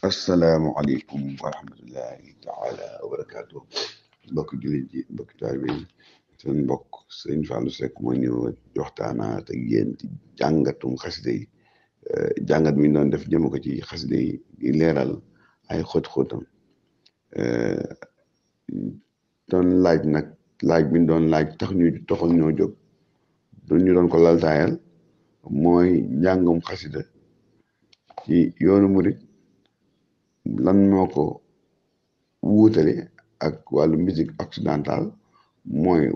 asalaamualeykum wa rahmatullahi taala wa barakaatu mbokk jullit ji mbokk taalibe yi seen mbokk sëñ Fallou Seck moo ñëw waxtaanaat ak yéen ci jàngatum xasida yi jàngat mi doon def jëm ko ci xasida yi di leeral ay xóot-xóotam doon laaj nag laaj bi doon laaj taxul ñoo jóg ñu doon ko laltaayal mooy njàngum xasida ci yoonu murit lan moo ko wuutale ak wàllu musique occidentale mooy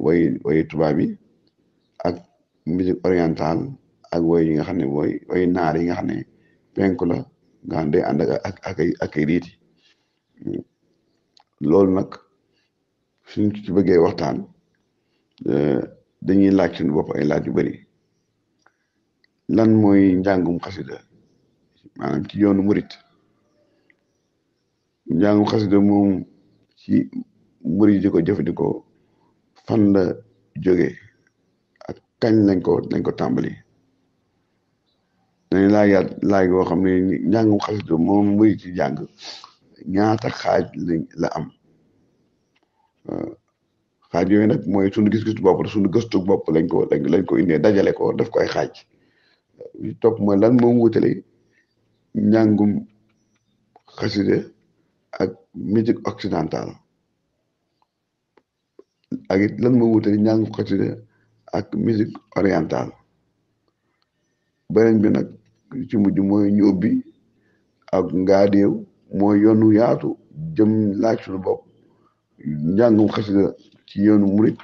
way tubaab yi ak musique orientale ak way yi nga xam ne way naar yi nga xam ne penku la nga xam day ànd ak ay riiti loolu nag suñ ci bëggee waxtaan dañuy laaj suñu bopp ay laaj yu bari lan mooy njàngum xasida maanaam ci yoonu murit njàngum xasida moom ci murit di ko jëfandikoo fan la jóge ak kañ lañ ko tàmbali dañu laaj boo xam ne njàngum xasida moom murit ci jàng ñaata xaaj la am xaaj yooyu nag mooy suñu gis-gisu bopp suñu gëstu bopp lañ ko indee dajale ko def ko ay xaaj li topp mooy lan moom wutale njàngum xasida ak musique occidentale ak it lan moo wutale njàngum xasida ak musique orientale beneen bi nag ci mujj mooy ñu ubbi ak ngaadéew mooy yoonu yaatu jëm laaj suñu bopp njàngum xasida ci yoonu murit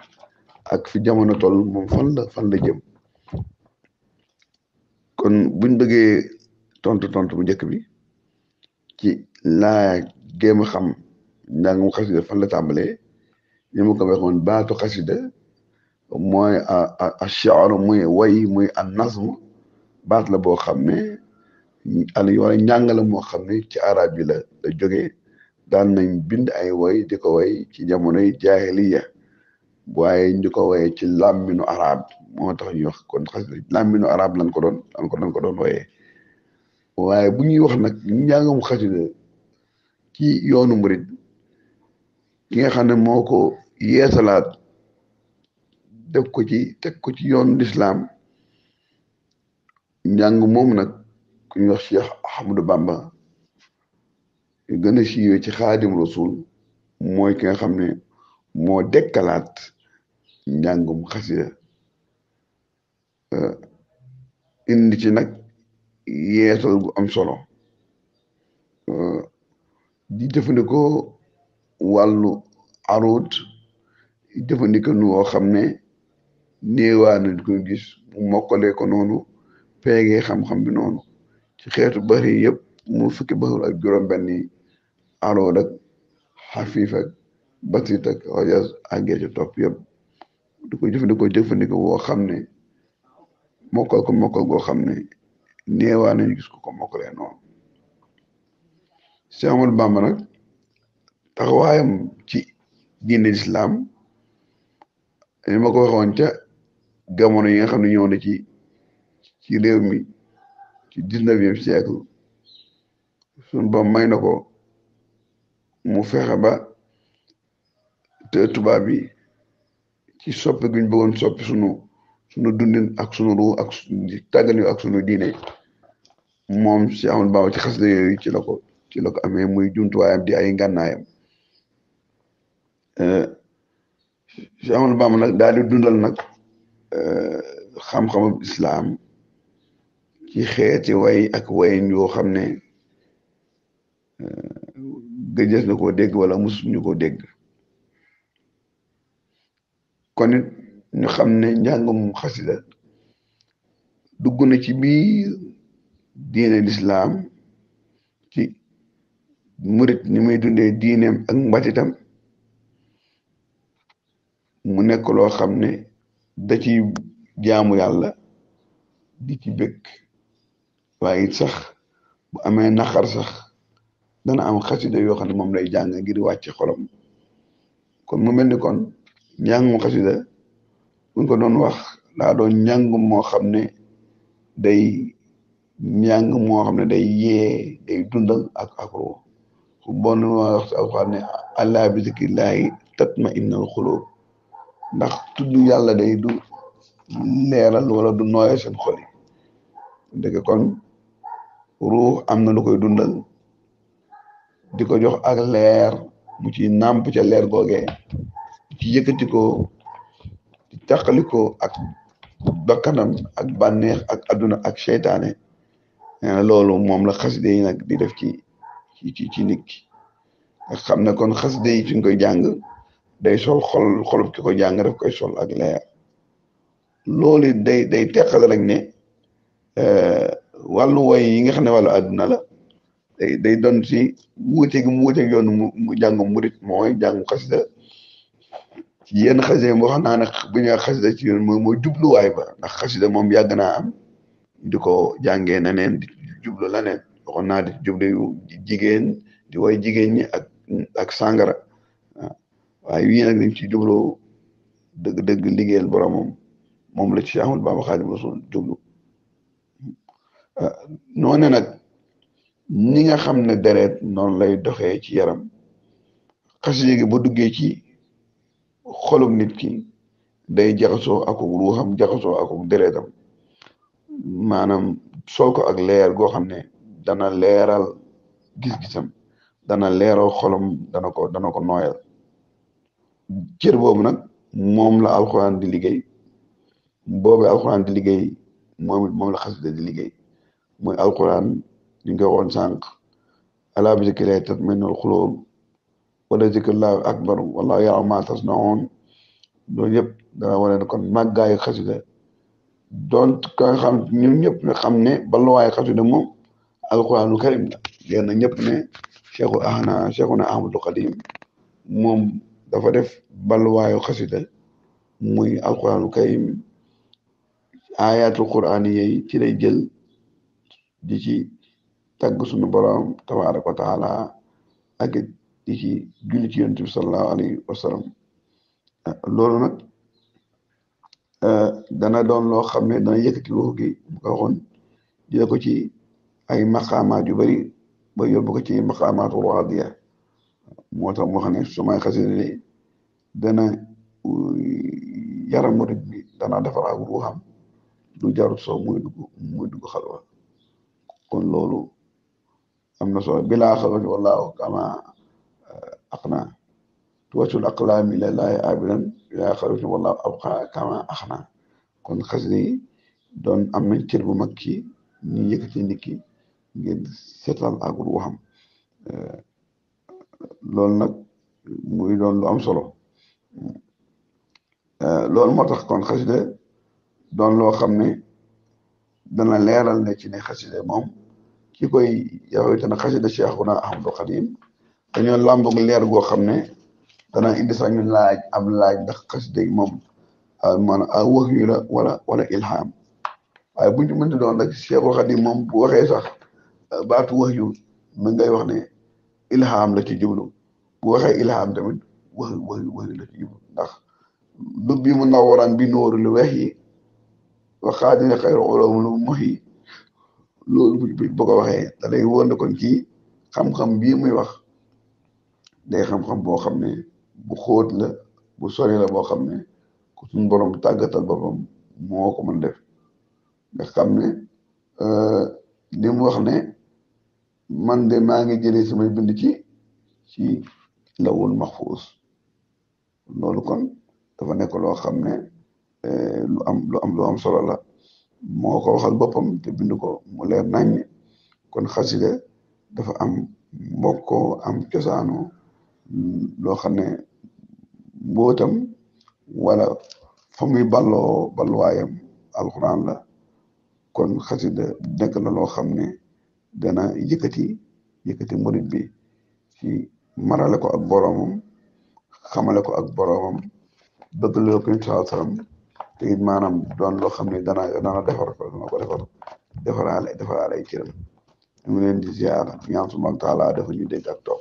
ak fi jamono toll moom fan la jëm kon buñ bëggee tontu bu njëkk bi ci laa géem a xam njàngum xasida fan la tàmbalee ñu ma ko waxoon baatu xasida mooy a shi'r muy way muy an nazm baat la boo xam ne wala njàng la moo xam ne ci arab yi la jógee daan nañ bind ay way di ko way ci jamonoy jaahiliya waaye ñu ko waye ci làmminu arab moo tax ñuy wax kon xasida làmminu arab lañ ko doon wayee waaye bu ñuy wax nag njàngum xasida ci yoonu murit ki nga xam ne moo ko yeesalaat teg ko ci yoonu lislaam njàng moom nag ku ñuy wax Cheikh Ahmadou Bamba gën a siiwee ci xaadim rasul mooy ki nga xam ne moo dekkalaat njàngum xasida indi ci nag yeesal gu am solo di jëfandikoo wàllu arut jëfandikoo nu woo xam ne néewaa na di koy gis mu mokkale ko noonu peegee xam-xam bi noonu ci xeetu bari yëpp mu fukki baxul ak juróom-benn yi aroot ak xafiif ak basit ak ojas ak gee topp yëpp di ko jëfandikoo woo xam ne mokkal goo xam ne néewaa nañu gis ko mokkalee noonu Cheikh Ahmadou Bamba nag taxawaayam ci diine lislaam ni ma ko waxoon ca jamono yi nga xam ne ñëw na ci réew mi ci 19e siècle suñu ba may na ko mu fexe ba te tubaab bi ci soppi guñ bëggoon soppi sunu dundin ak sunu ruu ak tàggali ak sunu diine moom Cheikh Ahmadou Bamba ci xasida yooyu ci la ko amee muy jumtuwaayam di ay ngànnaayam Cheikh Ahmadou Bamba nag daal di dundal nag xam-xamu islaam ci xeeti way ak wayin yoo xam ne gëjës na koo dégg wala musuñu koo dégg kon it ñu xam ne njàngum xasida dugg na ci biir diine lislaam ci murit ni muy dundee diineem ak mbatitam mu nekk loo xam ne da ci jaamu yàlla di ci bëgg waaye it sax bu amee naqar sax dana am xasida yoo xam ne moom lay jàng ngir wàcc xolam kon mu mel ni kon njàngum xasida buñ ko doon wax daa doon njàngum moo xam ne day njàng moo xam ne day yee day dundal ak ruux bon wax ci alxuraan ne alaa bi zikrillahi tatma'innul xuluub ndax tudd yàlla day du leeral wala du nooyal seen xol yi dëgg kon ruux am na lu koy dundal di ko jox ak leer mu ci nàmp ca leer googee ci yëkkati ko ci tàqali ko ak bakkanam ak bànneex ak adduna ak seytaane nee na loolu moom la xaside yi nag di def ci nit ki nga xam ne kon xaside yi suñ koy jàng day sol xolub ki ko jàng daf koy sol ak leer loolu day teqale rek ne wàllu woy yi nga xam ne wàllu àdduna la day doon si wuute gi mu wuuteeg yoonu mu jàng murit mooy jàng xasida ci yenn xasida boo xam naa ne bu ñu xasida ci yoon mooy jubluwaay ba ndax xasida moom yàgg naa am di ko jàngee neneen di jublu leneen waxoon naa di jublu jigéen di woy jigéen ñi ak sàngara waaye yii nag dañ ci jublu dëgg liggéeyal boromam moom la ci Ahmadu Bamba Xaadimu Rasuul jublu noonu nag ñi nga xam ne deret noonu lay doxee ci yaram xasida gi bu duggee ci xolum nit ki day jaxasoo ak ruuxam jaxasoo ak deretam maanaam sol ko ak leer goo xam ne dana leeral gis-gisam dana leeral xolam dana ko nooyal cër boobu nag moom la alxuraan di liggéey boobu alxuraan di liggéey moom la xasida di liggéey mooy alxuraan ñu ngi ko waxoon sànq alaa bi zikrillahi tatma'innul quluub wala zikrullahi akbar wallaahu ya'lamu maa tasna'uun loolu yëpp dana wane ne kon màggaayu xasida doon ka nga xam ñun ñëpp nga xam ne balluwaayu xasida moom alxuraanu karim la génn ñëpp ne Cheikhuna Ahmadul Xadim moom dafa def balluwaayu xasida muy alxuraanu karim ayatul quraan yi ci lay jël di ci tàgg suñu borom tabaaraka wa taala ak di ci julli ci yonent bi sallallahu alayhi wa sallam loolu nag dana doon loo xam ne dana yëkkati ruux gi bu ko waxoon jële ko ci ay maqaamaat yu bari ba yóbbu ko ci maqaamaatu ruuhiyya moo tax moo xam ne su may xasida ni dana yaram murid bi dana defar ak ruuxam du jarut soo muy dugg xalwa kon loolu am na solo bilaa xalwati wallaahu kama aqna tuwasul aqlaami ilallaahi abidan bilaa xalwati wallaahu abqa kama aqna kon xasida yi doon am nañ cër bu mag ci ñu yëkkati nit ki ngir seetal ak ruuxam loolu nag muy doon lu am solo loolu moo tax kon xasida doon loo xam ne dana leeral ne ci ne xasida moom ki koy yow itam xasida Cheikhuna Ahmadul Xadim dañoo làmboog leer goo xam ne dana indi sax ñu am laaj ndax xasida yi moom maanaam wahyu la wala ilham waaye buñu mënti doon rek Cheikhul Xadim moom bu waxee sax baatu wahyu mën ngay wax ne ilham la ci jublu bu waxee ilham tamit wahyu la ci jublu ndax dubbi mu nawwaran bi nuuril wahyi wa xaadina xayru ulumul muhyi loolu bu ko waxee da lay wóor ne kon ci xam-xam bii muy wax day xam-xam boo xam ne bu xóot la bu sori la boo xam ne ku suñ borom tàggatal boppam moo ko mën def nga xam ne li mu wax ne man de maa ngi jëlee samay bind ci lawul mahfuus loolu kon dafa nekk loo xam ne lu am solo la moo ko waxal boppam te bind ko mu leer nañ kon xasida dafa am mbokkoo am cosaanu loo xam ne mbootam wala fa muy balluwaayam alxuraan la kon xasida nekk na loo xam ne dana yëkkati murit bi ci marale ko ak boroomam xamale ko ak boroomam bëgg loo ko sallallahu alayhi wa sallam te it maanaam doon loo xam ne dana defar ko dana ko defaraale ay cëram ñu ngi leen di ziar ñaan subhaanahu wa taala dafa ñu dégg ak topp